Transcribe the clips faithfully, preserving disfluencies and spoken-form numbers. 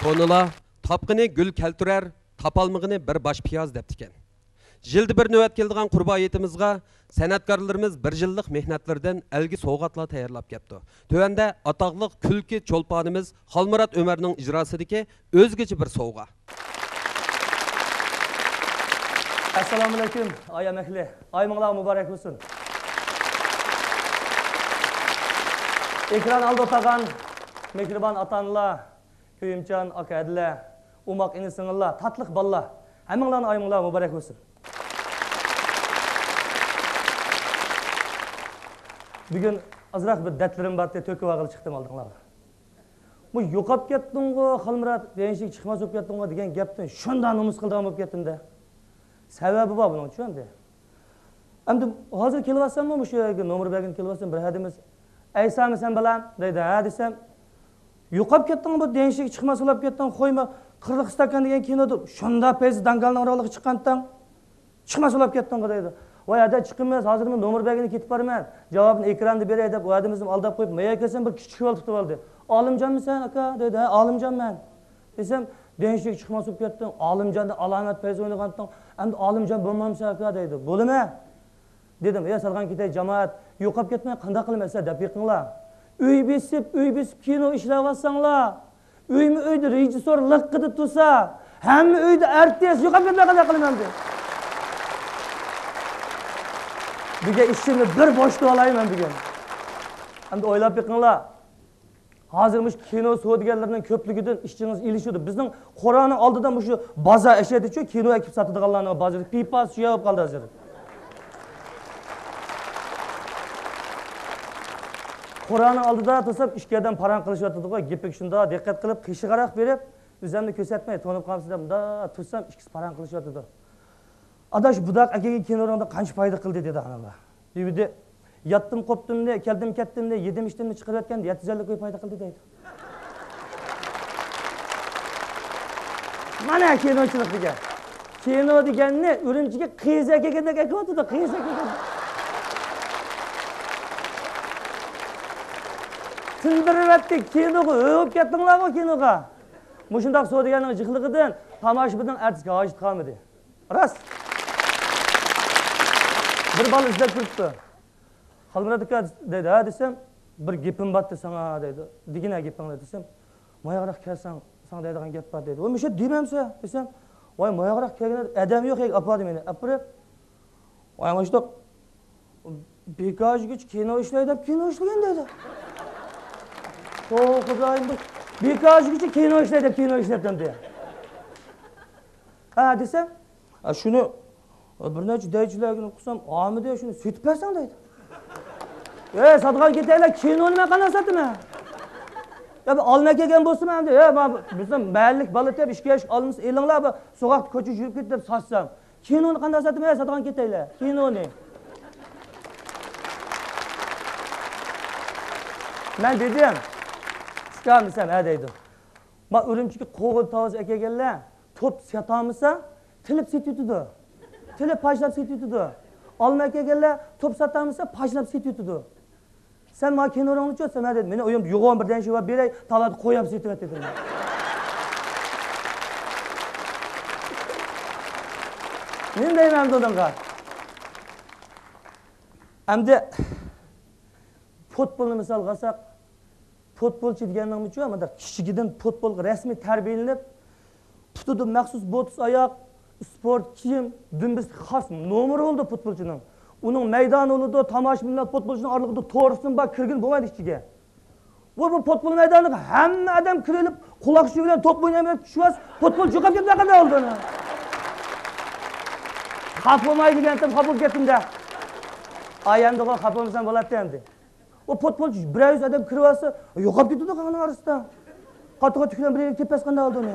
كونىلار، «تاپقىنى گۈل كەلتۈرەر، تاپالمىغىنى بىر باش پىياز» دەپتىكەن. يىلدا بىر نۆۋەت كېلىدىغان قۇربان ھېيتىمىزغا سەنئەتكارلىرىمىز بىر يىللىق مېھنەتلىرىدىن ئەلگە سوۋغاتلار تەييارلاپ كەپتۇ. تۆۋەندە ئاتاقلىق كۈلكە چولپانىمىز خالمۇرات ئۆمەرنىڭ ئىجراسىدىكى ئۆزگىچە بىر سوۋغا. ئەسسالامۇئەلەيكۇم، ئايەم ئەھلى. ئايىمىڭلار مۇبارەك بولسۇن. ئېكران ئالدىدا ئولتۇرغان مېھرىبان ئاتا-ئانىلار، كۆيۈمچان ئاكا-ھەدىلەر، ئوماق ئىنى-سىڭىللار، تاتلىق بالىلار، ھەممىڭلارنىڭ ئايىمىڭلار مۇبارەك بولسۇن. بۈگۈن ئازراق بىر دەردلىرىم بارتى، تۆكۈۋالغىلى چىقتىم ئالدىڭلارغا. بۇ «يوقاپ كەتتىڭغۇ، خالمۇرات، دېيىشىك چىقماس بولۇپ كەتتىڭغۇ» دېگەن گەپتىن شۇنداق نومۇس قىلىدىغان بولۇپ كەتتىم-دە. سەۋەبى بار بۇنىڭ، چۈشەندى. ئەمدى ھازىر كېلىۋاتساممۇ، مۇشۇ يەرگە نومۇر بەرگىلى كېلىۋاتسام، بىر ھەدىمىز، «ئەيسامۇ سەن بالام؟» دەيدۇ. «ھە» دېسەم، «يوقاپ كەتتىڭغۇ، بۇ دېيىشىك چىقماس بولۇپ كەتتىڭ، قويما، قىرىق ئىستاكان دېگەن كىنودا شۇنداق پەيزى داڭگالنىڭ رولىغا چىققانتىڭ. چىقماس بولۇپ كەتتىڭغۇ» دەيدۇ. «ۋاي ھەدە، چىقىمىز، ھازىرمۇ نومۇر بەرگىلى كېتىپ بارىمەن، جاۋابنى ئېكراندا بېرەي» دەپ، ئۇ ھەدىمىزنى ئالداپ قويۇپ، مەيەر كەلسەم، بىر كىچىك سوئال تۇتۇۋالدى. «ئالىمجانمۇ سەن، ئاكا؟» دەيدۇ. «ھە، ئالىمجانمەن» دېسەم، «دېيىشىك چىقماس بولۇپ كەتتىڭ، ئالىمجاندا ئالامەت پەيزى ئوينىغانتىڭ، ئەمدى ئالىمجان بولمامسەن، ئاكا؟» دەيدۇ. «بولىمەن» دېدىم. «ئەي، سالغان كېتەي، جامائەت، يوقاپ كەتمەي قانداق قىلىمەن سىلەر دەپ بېقىڭلار. ئۆي بېسىپ، ئۆي بېسىپ كىنو ئىشلەۋاتساڭلار، ئۆيمۇ ئۆيدە رېژىسسور لىققىدە تۇرسا، ھەممە ئۆيدە ئارتىس، يوقاپ كەتمەي قانداق قىلىمەن؟» دېدى. بۈگۈن ئىچىمنى بىر بوشىتىۋالاي مەن بۈگۈن. ئەمدى ئويلاپ بېقىڭلار. ھازىر مۇشۇ كىنو سودىگەرلىرىنىڭ كۆپلۈكىدىن ئىچىڭىز ئېلىشىدۇ. بىزنىڭ قورانىڭ ئالدىدا مۇشۇ بازار ئەشەدىچۇ، كىنو ئەكىپ ساتىدىغانلارنىڭ بازىرى، پىپاسى شۇ يەر بولۇپ قالدى ھازىر. قورانىڭ ئالدىدا تۇرسام، ئىككى ئادەم پاراڭ قىلىشىۋاتىدىغۇ، گېپىگە شۇنداق دىققەت قىلىپ، قېشىغاراق بېرىپ، ئۆزۈمنى كۆرسەتمەي، تونۇپ قالمىسۇن دەپ، مۇنداق تۇرسام، ئىككىسى پاراڭ قىلىشىۋاتىدۇ. «ئاداش، بۇداق ئەكەلگەن كىنولىرىڭدا قانچە پايدا قىلدى؟» دېدى ئانامغا. دېدى، «ياتتىم قوپتۇمنى، كەلدىم كەتتىمنى، يېدىم ئىچتىمنى چىقىرىۋەتكەندە يەتتە يۈز ئەللىك كوي پايدا قىلدى» دەيدۇ. مانا كىنوچىلىق دېگەن. كىنو دېگەننى ئۈرۈمچىگە قىز ئەكەلگەندەك ئەكىۋاتىدۇ، قىز ئەكەلگەندەك. تىندۇرۇۋەتتى، كىنوغا ئۆگۈپ كەتتىڭلارغۇ، كىنوغا. مۇشۇنداق سودىگەرنىڭ جىقلىقىدىن تاماشىبىننىڭ ئەتىسىگە ھاجىتى قالمىدى. راست. بىر بالا ئىزدەپ كىرىپتۇ. «خالمۇرات ئاكا» دەيدۇ. «ھە» دېسەم، «بىر گېپىم بارتى ساڭا» دەيدۇ. «دېگىنە گېپىڭنى» دېسەم، «ماياغراق كەلسەڭ، ساڭا دەيدىغان گەپ بار» دەيدۇ. «ۋاي، مۇشۇ دېمەمسە» دېسەم، «ۋاي، ماياغراق كەلگىنە ئادەم يوق، ئاپاردى مېنى ئاپىرىپ. ۋاي، مۇشۇنداق بىكاجىگىچە كىنو ئىشلەي دەپ كىنو ئىشلىگەن» دەيدۇ. «توۋا، خۇدايىم، بۇ بىكاجىگىچە كىنو ئىشلەي دەپ كىنو ئىشلەپتىمدى» ھە دېسەم، «ئە، شۇنى بىر نەچچە دەيچىلەرگە قىلسام، ئامىدى شۇنى سېتىپ بەرسەڭ» دەيدۇ. «ئەي، ساتىدىغان كېتەيلە، كىنونى مەن قانداق ساتىمەن؟ يا بىر ئالما كەلگەن بولسىمۇ ئەمدى، ھە، ما-، بىزنىڭ مەھەللىلىك بالا دەپ ئىككى ياش ئالمىسى ئېلىڭلار، بىر سوغۇقتا كوچىدا يۈرۈپ كېتىپ ساتسام، كىنونى قانداق ساتىمەن؟ ھە، ساتىدىغان كېتەيلە، كىنونى.» مەن دېدىم، «ئۇكام» دېسەم، «ھە» دەيدۇ. «ما ئۈرۈمچىگە قوغۇن تاۋىسى ئەكەلگەنلەر توپ ساتالمىسا، تىلىپ سېتىۋېتىدۇ. تىلىپ پاچىلاپ سېتىۋېتىدۇ. ئالما ئەكەلگەنلەر توپ ساتالمىسا، پاچىلاپ سېتىۋېتىدۇ. سەن ما كىنورۇڭنىچۇ؟» دېسەم، «ھە» دېدى. «مېنى ئويۇمدا يوغان بىر دەنە شۇ بار، بېرەي، تالادا قويۇپ سېتىۋەت» دېدىم. نېمە دەيمەن بۇنىڭغا؟ ئەمدى پۇتبولنى مىسالغا ئالساق، پۇتبولچى دېگەننىڭمۇچۇ، مۇنداق كىچىكىدىن پۇتبولغا رەسمىي تەربىيەلىنىپ، پۇتىدا مەخسۇس بوتس ئاياق، ئىسپورت كىيىم، دۈمبىسى خاس نومۇرى بولىدۇ پۇتبولچىنىڭ. ئۇنىڭ مەيدانى بولىدۇ، تاماشىبىن بىلەن پۇتبولچىنىڭ ئارىلىقىدا تور سىم بار، كىرگىلى بولمايدۇ ئىچىگە. ۋاي، بۇ پۇتبول مەيدانىغا ھەممە ئادەم كىرىۋېلىپ، قۇلاق ئۇچى بىلەن توپ ئوينايمەن دەپ چۈشۈۋالسا، پۇتبولچى يوقاپ كېتىدۇ، قانداق بولىدۇ؟ خاپا بولماي دېگەنتىم، خاپا بولۇپ كەتتىم-دە. ئاي، ئەمدىغۇ خاپا بولمىسام بولاتتى ئەمدى. ئۇ پۇتبولچى بىر يۈز ئادەم كىرىۋالسا، يوقاپ كېتىدۇ قاغىنىڭ ئارىسىدا. قاتتىق تۈكلەن بىر يەرگە تېپىۋەتسە قانداق بولىدۇ ئۇنى؟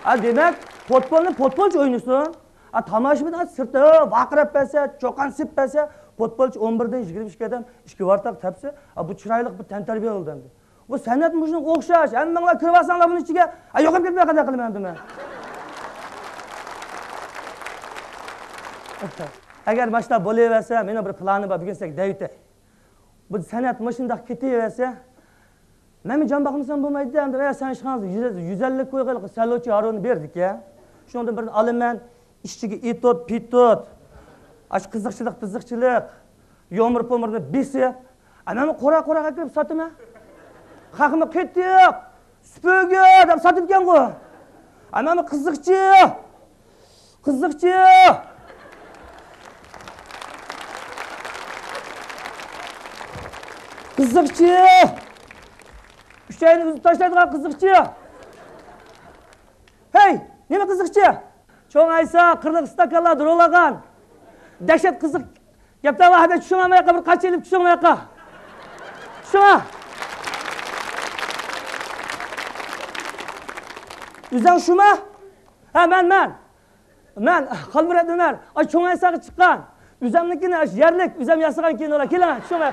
ھە، دېمەك، پۇتبولنى پۇتبولچى ئوينىسۇن. ھە، تاماشىبىن سىرتتا ۋارقىراپ بەرسە، چۇقان سېلىپ بەرسە، پۇتبولچى ئون بىردىن يىگىرمە ئىككى ئادەم ئىككى ۋارتاق تەپسە، ھە، بۇ چىرايلىق بىر تەنتەربىيە بولىدۇ ئەمدى. بۇ سەنئەت مۇشۇنىڭغا ئوخشاش. ھەممىڭلار كىرىۋالساڭلار بۇنىڭ ئىچىگە، ھە، يوقاپ كەتمەي قانداق قىلىمەن ئەمدى مەن؟ ئەگەر ماشۇنداق بولۇۋەرسە، مېنىڭ بىر پىلانىم بار، بۈگۈن سىلەرگە دەۋېتەي. بۇ سەنئەت مۇشۇنداق كېتىۋەرسە، مەنمۇ جان باقمىسام بولمايدۇ ئەمدى. ۋە سەن ئىشقىلىڭ يۈز، يۈز ئەللىك كويغىلى سەلوچى ھارۇنى بېرىدىكەن. شۇنىڭدىن بىرنى ئالىمەن، ئىچىگە ئېتوت، پېتوت، ئاشۇ قىزىقچىلىق، پىزىقچىلىق، يومۇر پومۇرنى بېسىپ، ئەمەمۇ قورا قورا ئەكىرىپ ساتىمەن. خەقمۇ قېتىق، سۈپۈرگە دەپ ساتىدىكەنغۇ. ئەمەمۇ قىزىقچى، قىزىقچى، قىزىقچى. ئۈچەينى ئۈزۈپ تاشلايدىغان قىزىقچى. ھەي، نېمە قىزىقچى؟ چوڭ ئايسا، قىرلىق ئىستاكانلار دۇرۇلغان. دەھشەت قىزىق گەپلەر بار، ھەدە چۈشۈڭ ئاماياققا، بىر قاچا ئېلىپ چۈشۈڭ ئاماياققا. چۈشۈڭە. ئۆزەڭ شۇما؟ ھە، مەن، مەن. مەن خالمۇرات ئۆمەر. ئاي، چوڭ ئايساغا چىققان. ئۆزەمنىڭكىنى ئاش يەرلىك، ئۆزەم ياسىغان كىنولا. كېلىڭە، چۈشۈڭە.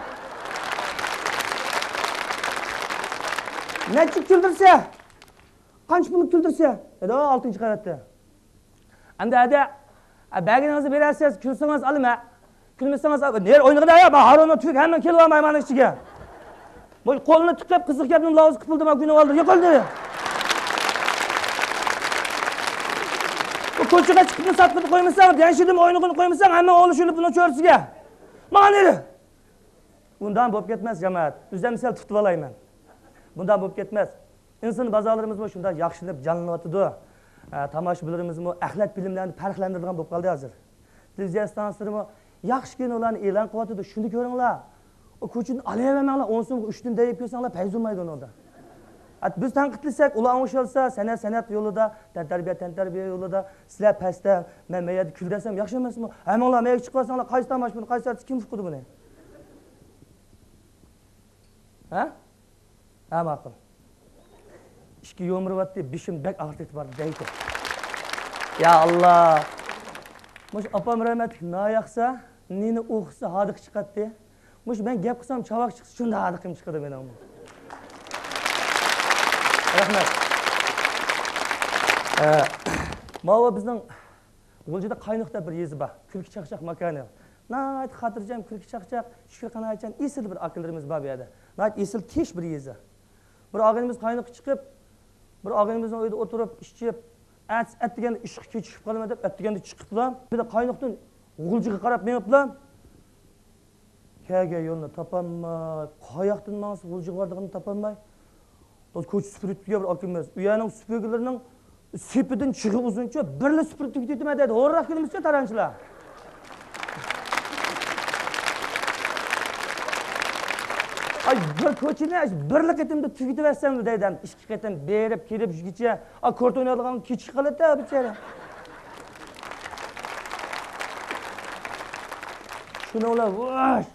نەچچە كۈلدۈرسە؟ قانچە پۇلنى كۈلدۈرسە؟ دېدى، ئالتىنچى قەۋەتتە. ئەمدى ھەدە، ئە، بەرگىنىڭىزنى بېرەرسىز، كۈلسىڭىز ئالىمەن. كۈلمىسىڭىز ئالىمەن. نېرى ئوينىغىدا يا، مانا ھارۇنمۇ تۈگ ھەممە كېلىۋالماي مانا ئىچىگە. بۇ قولىنى تىقىپ، قىزىق گەپنى لاۋۇز قىپىلدىماي كۈلۈۋالدى. يىقىلدى. بۇ كوچىغا چىقىپمۇ ساتقۇنى قويمىساڭ، دەنشىدىمۇ ئوينىغىنى قويمىساڭ، ھەممە ئولۇشۇلۇپ بۇنىڭ چۆرىسىگە. مانا نېرى. بۇنداق بولۇپ كەتمەس، جامائەت. ئۆزۈمنى سەل تۇتۇپ ئالايمەن. بۇنداق بولۇپ كەتمەس. ئىنسان بازارلىرىمىزمۇ شۇنداق ياخشىلىنىپ، جانلىنىۋاتىدۇ. ئە، تاماشىبىنلىرىمىزمۇ ئەخلەت فىلىملەرنى پەرقلەندۈرىدىغان بولۇپ قالدى ھازىر. تېلېۋىزىيە ئىستانسىلىرىمۇ ياخشى كىنولارنى ئېلان قىلىۋاتىدۇ، شۇنى كۆرۈڭلار. ئۇ كوچىدىن ئالىۋەرمەڭلار، ئون سومغا ئۈچتىن دەيىپ كۆرسەڭلار پەيزى بولمايدۇ ئۇنىڭدا. ئەت-، بىز تەنقىدلىسەك، ئۇلار ئوڭشالسا، سەنئەت سەنئەت يولىدا، تەنتەربىيە تەنتەربىيە يولىدا، سىلەر پەستە، مەن مەيەردە كۈل دەسەم ياخشى ئەمەسمۇ؟ ھەممىڭلار مەيەرگە چىقىۋالساڭلار، قايسى تاماشىبىن، قايسى ئارتىس، كىم ئۇقىدۇ بۇنى؟ ھە؟ ھە، ماقۇل. ئىچكى يومۇرۇۋاتتى، بېشىم بەك ئاغرىپ كېتىپ باراتتى دەيدۇ. يا ئاللا! مۇشۇ ئاپام رەھمەتلىك نان ياقسا، نېنى ئوخۇسا ھاردۇقى چىقاتتى. مۇشۇ مەن گەپ قىلسام چاۋاك چىقسا، شۇنداق ھاردۇقىم چىقىدۇ مېنىڭمۇ. رەھمەت. ئە، ماۋۇ بىزنىڭ غۇلجىدا قاينۇق دەپ بىر يېزا بار. كۈلكە چاقچاق ماكانى. ناھايىتى خاتىرجەم، كۈلكە چاقچاق، شۈكۈر قانائەتجان، ئېسىل بىر ئاكىلىرىمىز بار بۇ يەردە. ناھايىتى ئېسىل، تىنچ بىر يېزا. بىر ئاغىنىمىز قاينۇققا چىقىپ، بىر ئاغىنىمىزنىڭ ئۆيىدە ئولتۇرۇپ، ئىچىپ، ئەتىسى ئەتىگەندە ئىشقا كېچىكىپ قالىمەن دەپ، ئەتىگەندە چىقىپلا، بىر قاينۇقتىن غۇلجىغا قاراپ مېڭىپلا، كەلگەن يولنى تاپالماي، قاياقتىن ماڭسا غۇلجىغا بارىدىغىنىنى تاپالماي، ھازىر كوچا سۈپۈرۈپ كەلگەن بىر ئاكىمىز. ئۇ يەرنىڭ سۈپۈرگىلىرىنىڭ سېپىدىن چىغى ئۇزۇنچە بىرلا سۈپۈرۈپ تۈگىتىۋېتىمەن دەيدۇ. ھورراق كۈلىمىزچۇ تارانچىلار. ئاي، بىر كوچىنى بىرلا قېتىمدا تۈگىتىۋەتسەم دەيدۇ. ئىككى قېتىم بېرىپ، كېلىپ، يۈرگۈچە، ئا، كورت ئوينايدىغان كېچىكىپ قالاتتى بىچارە. شۇنىڭ بىلەن ۋاش.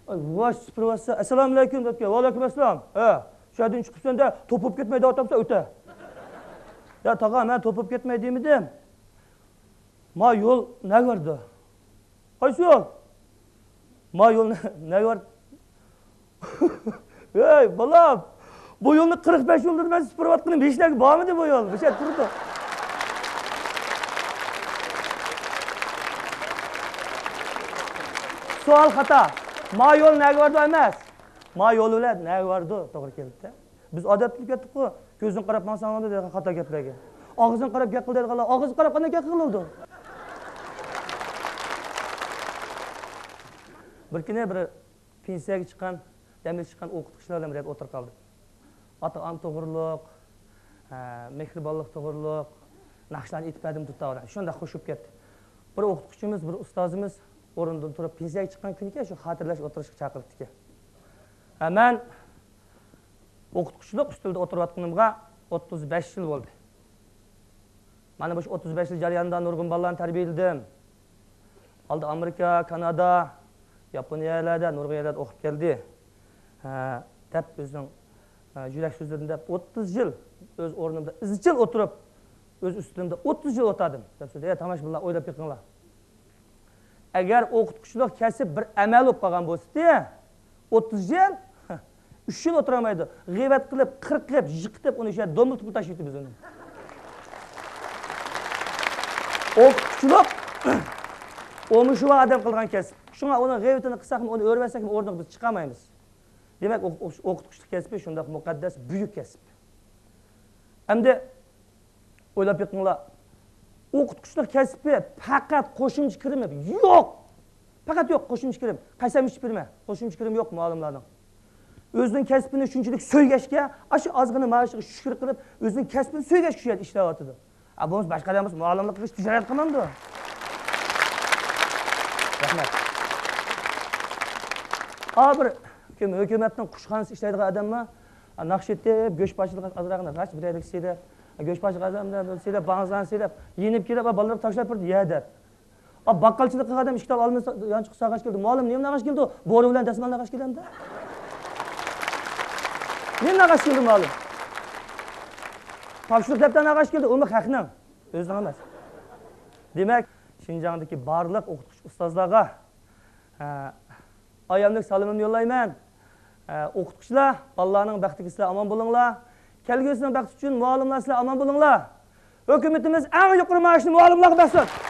ئاي، ۋاش سۈپۈرۈۋاتسا، ئەسسالامۇئەلەيكۇم دەپتىكەن. ۋەئەلەيكۇم ئەسسالام. ھە، شۇ يەردىن چىقىپسەن دە، توپۇپ كەتمەي داۋا تاپسا ئۆتە. يا تاغا، مەن توپۇپ كەتمەي دېمىدىم. ما يول نەگە بارىدۇ؟ قايسى يول؟ ما يول نە-، نەگە بارىدۇ؟ ھەي، بالام! بۇ يولنى قىرىق بەش يىلدىن مەن سۈپۈرۈۋاتقىنىم، ھېچ نەگە بارمىدى بۇ يول. مۇشۇ يەردە تۇرىدۇ. سوئال خاتا. ما يول نەگە بارىدۇ ئەمەس. ما يول بىلەن نەگە بارىدۇ توغرا كېلىدۇ. بىز ئادەتلىنىپ كەتتۇققۇ، كۆزۈڭ قاراپ ماڭساڭ بولىدۇ دەيدىغان خاتا گەپلەرگە. ئاغزىڭ قاراپ گەپ قىل دەيدىغانلار ئاغزىغا قاراپ قانداق گەپ قىلىدۇ؟ بىر كۈنى بىر پېنسىيەگە چىققان، دەم ئېلىشقان ئوقۇتقۇچىلار بىلەن بىر يەردە ئولتۇرۇپ قالدىم. ئاتا-ئانا توغرۇلۇق، ھە، مېھرىبانلىق توغرۇلۇق ناخشىلارنى ئېيتىپ بەردىم دۇتار بىلەن. شۇنداق خوش بولۇپ كەتتى. بىر ئوقۇتقۇچىمىز، بىر ئۇستازىمىز ئورنىدىن تۇرۇپ، پېنسىيەگە چىققان كۈنىكەن، شۇ خاتىرىلەش ئولتۇرۇشقا چاقىرىپتىكەن. ھە، مەن ئوقۇتقۇچىلىق ئۈستىلىدە ئولتۇرۇۋاتقىنىمغا ئوتتۇز بەش يىل بولدى. مانا مۇشۇ ئوتتۇز بەش يىل جەريانىدا نۇرغۇن بالىلارنى تەربىيەلىدىم. ئالدى ئامېرىكا، كانادا، ياپونىيەلەردە، نۇرغۇن يەرلەردە ئوقۇپ كەلدى. ھە، دەپ ئۆزىنىڭ، ھە، يۈرەك سۆزلىرىنى دەپ، ئوتتۇز يىل ئۆز ئورنۇمدا ئىزچىل ئولتۇرۇپ، ئۆز ئۈستىلىمدە ئوتتۇز يىل ئولتۇردۇم. دەپ سۆزلىدى. ھە، تاماشىبىنلار ئويلاپ بېقىڭلار. ئەگەر ئوقۇتقۇچىلىق كەسىپ بىر ئەمەل بولۇپ قالغان بولسىدى، ئوتتۇز يىل، ئۈچ يىل ئولتۇرالمايدۇ. غىيۋەت قىلىپ، قىرقىپ، يىقىتىپ، ئۇنى شۇ يەردە دومىلىتىپ تاشلىۋېتىمىز ئۇنى. ئوقۇتقۇچىلىق ئومۇشۇۋا ئادەم قىلغان كەسىپ. شۇڭا ئۇنىڭ غىيۋىتىنى قىلساقمۇ، ئۇنى ئۆرۈۋەتسەكمۇ ئورنىغا بىز چىقالمايمىز. دېمەك، ئوق-، ئوق-، ئوقۇتقۇچىلىق كەسپى شۇنداق مۇقەددەس، بۈيۈك كەسىپ. ئەمدى ئويلاپ بېقىڭلار، ئوقۇتقۇچىلىق كەسپى پەقەت قوشۇمچە كىرىمى يوق. پەقەت يوق قوشۇمچە كىرىم. قەسەم ئىچىپ بېرىمەن، قوشۇمچە كىرىم يوق مۇئەللىملارنىڭ. ئۆزىنىڭ كەسپىنى شۇنچىلىك سۆيگەچكە، ئاشۇ ئازغىنە مائاشىغا شۈكۈر قىلىپ، ئۆزىنىڭ كەسپىنى سۆيگەچكە شۇ يەردە ئىشلەۋاتىدۇ. ئا، بولمىسا باشقا ئادەم بولسا مۇئەللىملىك قىلىش تىجارەت قىلمامدۇ؟ رەھمەت. ئا، بىر ھۆكۈم-، ھۆكۈمەتنىڭ قۇشخانىسى ئىشلەيدىغان ئادەم بار. ئا، ناخشا ئېيتىپ، گۆش پارچىلىق ئازراقنى راست بىرەرلىك سېلىپ، گۆش پارچىلىق ئازراقنى سېلىپ، بانزان سېلىپ، يېنىپ كېلىپ، ئا، بالىلارغا تاشلاپ بېرىدۇ، يە دەپ. ئا، باققالچىلىق قىلغان ئادەم ئىككى تال ئالما سا-، يانچۇقى سالغاچ كېلىدۇ. مۇئەللىم، نېمىنى ئالغاچ كېلىدۇ؟ بورا بىلەن دەسمالنى ئالغاچ كېلەمدۇ؟ نېمىنى ئالغاچ كېلىدۇ، مۇئەللىم؟ تاپشۇرۇق دەپتەرنى ئالغاچ كېلىدۇ، ئۇمۇ خەقنىڭ، ئۆزىنىڭ ئەمەس. دېمەك، شىنجاڭدىكى بارلىق ئوقۇتقۇچى ئۇستازلارغا، ھە، ئاياملىق سالىمىمنى يوللايمەن. ھە، ئوقۇتقۇچىلار، بالىلارنىڭ بەختىگە سىلەر ئامان بولۇڭلار. كەلگۈسىنىڭ بەختى ئۈچۈن مۇئەللىملار سىلەر ئامان بولۇڭلار. ھۆكۈمىتىمىز ئەڭ يۇقىرى مائاشنى مۇئەللىملارغا بەرسۇن.